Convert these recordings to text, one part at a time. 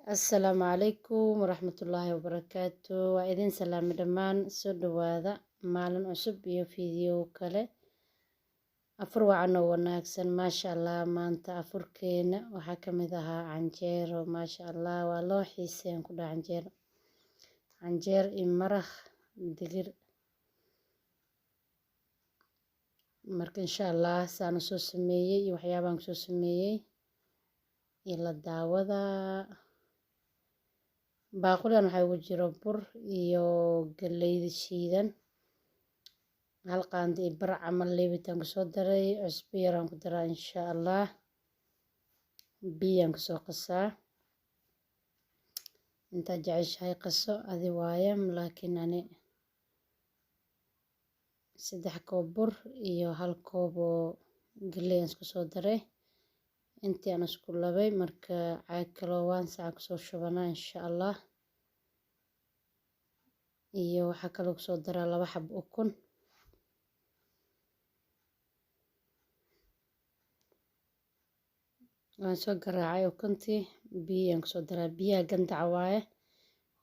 Assalaamu calaykum waraxmatullaahi wabarakaatu. Waa idin salaamay dhammaan, soo dhawaada maalin cusub iyo fiideo kale. Afur wacan oo wanaagsan, maasha Allah. Maanta afurkeena waxaa ka mid ahaa canjeero, maasha Allah. Waa loo xiiseyn ku dhaha canjeero, canjeer iyo maraq digir. Marka insha Allah saan usoo sameeyey iyo waxyaabaan kusoo sameeyey ila daawada. Baaquligan waxaa ugu jiro bur iyo galleyda shiidan, hal qaando iyo bar camal leebitaan kusoo daray, cusbo yaraan ku daraa insha Allah, biyaan kusoo qasaa. Intaad jeceshahay qaso adi waaye, laakiin ani 3 koob bur iyo 1 koob oo galley aan isku soo daray, intii aan isku labay. Marka caag kaloo waan saca kusoo shubanaa insha Allah. Iyo waxaa kaloo kusoo daraa 2 xabo ukun. Waan soo garaacay ukuntii, biyaan kusoo daraa. Biyaha gandaca waaye,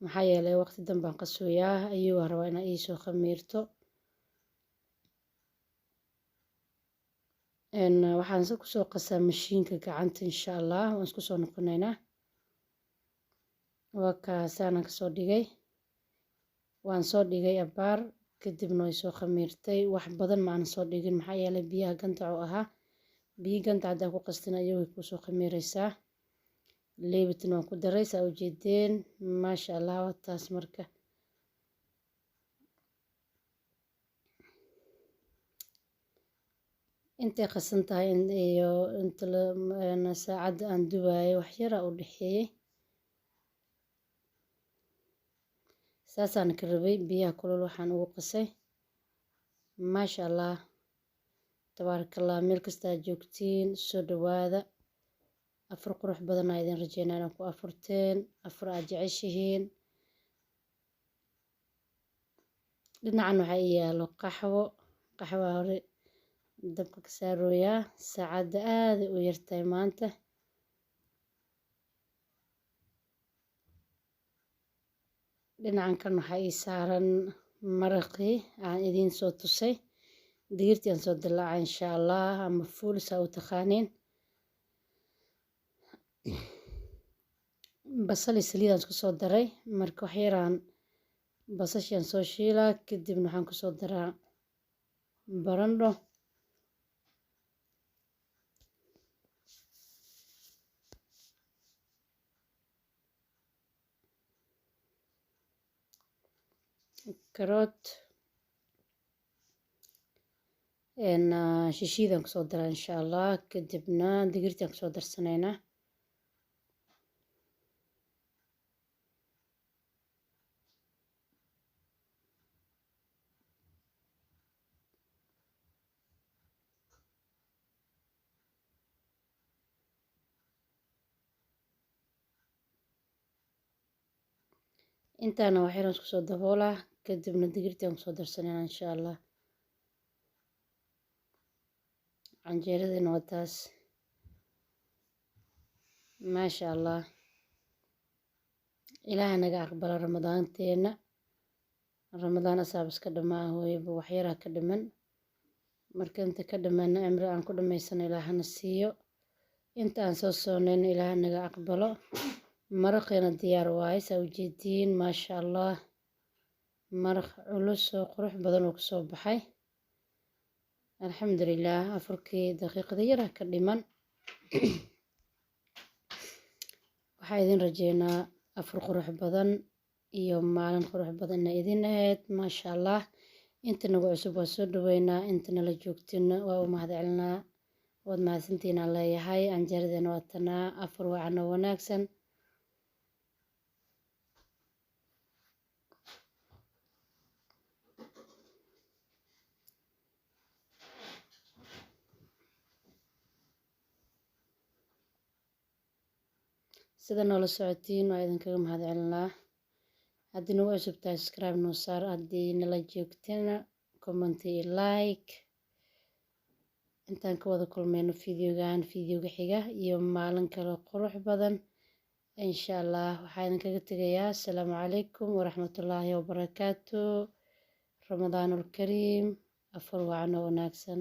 maxaa yeelay waqti danbaan qasooyaa, ayuu waan rabaa inaa iisoo khamiirto. Waxaan kusoo qasaa mashiinka gacanta insha Allah. Waan isku soo noqonaynaa. Waa kaasaanaan kasoo dhigay, waan soo dhigay abaar, kadibna way soo khamiirtay. Wax badan ma aanan soo dhigin, maxaa yeelay biyaha gandac oo ahaa. Biyo gandac haddaan ku qastin ayay kusoo khamiiraysaa. Leebitin waan ku daray, saa ujeedeen, maasha Allah. Waa taas. Marka intay qasan tahay iyo inta saacadda aan dubaayay wax yaraa u dhexeeyey, saasaan ka rabay. Biyaha kulul waxaan ugu qasay, maasha Allah, tabaarakallah. Meel kasta aad joogtiin, soo dhawaada. Afur qurux badan aa idin rajeynaa inaad ku afurteen, afur aad jeceshihiin. Dhinacan waxaa ii yaalo qaxwo, qaxwaa hore dabka ka saarooyaa. Saacadda aaday u yartahay maanta. Dhinacan kan waxaa ii saaran maraqii aan idiin soo tusay, digirtii aan soo dilaacay insha Allah, ama fuul saa u taqaaniin. Basal iyo saliid aan isku soo daray. Marka wax yaraan basashii aan soo shiilaa, kadibna waxaan kusoo daraa barandho. Karoot shishiidaan kusoo daraa insha Allah, kadibna digirtii aan kusoo darsanaynaa. Intaana wax yaraan isku soo daboolaa, kadibna digirtii aan kusoo darsanaynaa insha Allah. Canjeeradiina waa taas, maasha Allah. Ilaaha naga aqbala ramadaanteena. Ramadaan asaab iska dhamaa hooyaba, wax yaraa ka dhiman. Marka inta ka dhimana cimri aan ku dhamaysano Ilaahana siiyo, inta aan soo soonayno Ilaaha naga aqbalo. Maraqiina diyaar waaye, saa ujeediin, maasha Allah. Maraq culus oo qurux badan oo kusoo baxay, alxamdulilah. Afurkii daqiiqada yaraa ka dhiman. Waxaa idin rajeynaa afur qurux badan iyo maalin qurux badan ina idin ahayd, maasha Allah. Inta nagu cusub waa soo dhaweynaa, inta nala joogtina waa u mahad celinaa, waad mahadsantiinaan leeyahay. Canjeeradeena waa tanaa. Afur wacan oo wanaagsan. Sida noola socotiin waa idinkaga mahad celinaa. Haddii nagu cusub tahay, subscribe noo saar. Haddii nala joogtana, comment iyo like. Intaan ka wada kulmayno videogan videoga xiga iyo maalin kale qurux badan, Insha Allah waxaa idinkaga tegayaa asalaamu calaykum waraxmatullaahi wabarakaatu. Ramadaanul kariim, afur wacan oo wanaagsan.